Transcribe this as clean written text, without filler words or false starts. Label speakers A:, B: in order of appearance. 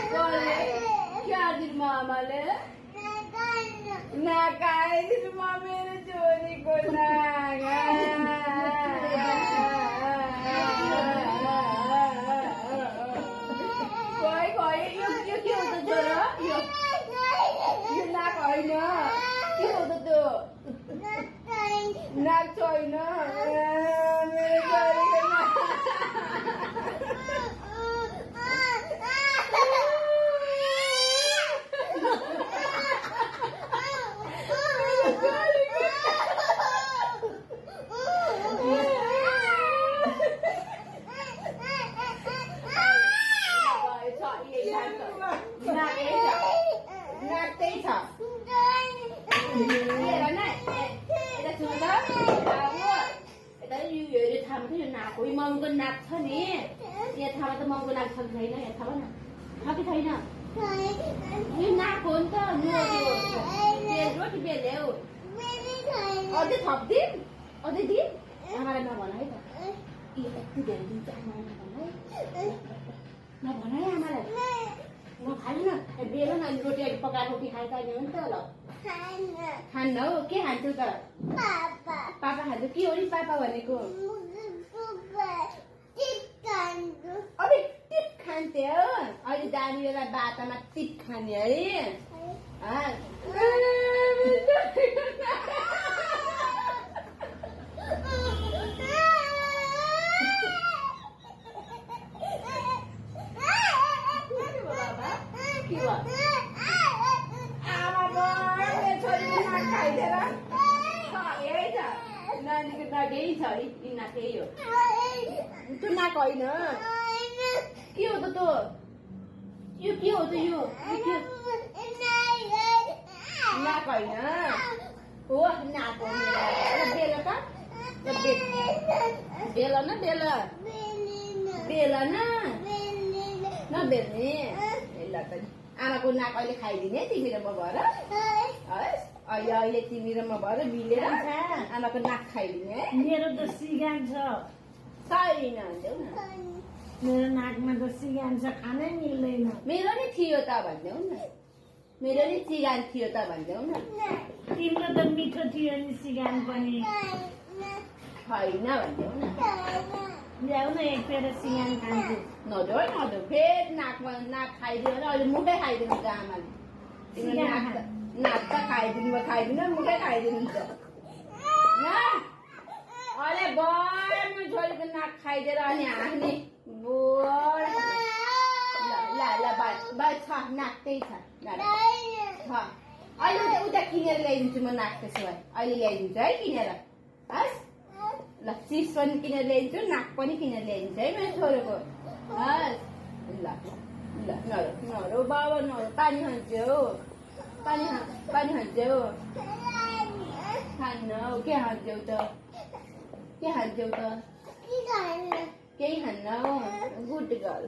A: क्या दिन मामाले नाकाइदिन म मेरो छोरीको नाक खै यो के हो त छोरा यो नाक होइन के हो त त्यो नाक छैन मेरो छोरीको नाक ममको नाक छ नि यहाँ थाहा त ममको नाक छ छैन यहाँ थाहा न छ कि छैन यो नाक हो नि त रोटी बेले हो अझै थप्दिन अझै दिन आमालाई नभन है त यति धेरै दिन चाहिँ आमालाई नभन है आमालाई नखानु न बेल न रोटी अलिक पकाएर रोटी खाइ खाने हो नि त ल खान्न हो के खान्छौ त पापा खान्छ के हो नि पापा भनेको अलिक टिप खान्थे हो अहिले जाने बेला बाटामा टिप खाने है नानीको नाक यही छ है नाक यही हो त्यो नाक होइन के हो त त्यो यो के हो त यो नाक होइन हो नाक हो बेला त बेला न बेला बेला न नबेल्ने ल त आमाको नाक अहिले खाइदिने तिमी र म भएर हस् अहिले तिमी र म भएर मिलेर आमाको नाक खाइदिने
B: मेरो त सिगान छ
A: छैन भन्छौ न
B: मेरो नाकमा त सिगान छ खानै मिल्दैन
A: मेरो नि थियो त भन्देऊ न मेरो नि सिगान थियो त भन्देऊ न
B: तिम्रो त मिठो थियो नि सिगान पनि
A: छैन भन्देऊ न
B: ल्याउ न एक पेर सिगान खान्छु
A: नदेऊ फेरि नाकमा नाक खाइदियो भने अहिले मुखै खाइदिनु हुन्छ आमाले तिम्रो नाक त खाइदिनु मुखै खाइदिनु हुन्छ अहिले बढ्नु छोरीको नाक खाइदिएर अनि हाँस्ने ल छ नाक त्यही छ अहिले उता किनेर ल्याइदिन्छु म नाक त्यसो भए अहिले ल्याइदिन्छु है किनेर हस् ल चिप्स पनि किनेर ल्याइदिन्छु नाक पनि किनेर ल्याइदिन्छु है मेरो छोरीको हस् ल ल नरो बाबा नरो पानी खान्छौ पानी खान्छौ खान्न के खान्छौ त के खान्छौ त केही खान्न गुड गर्ल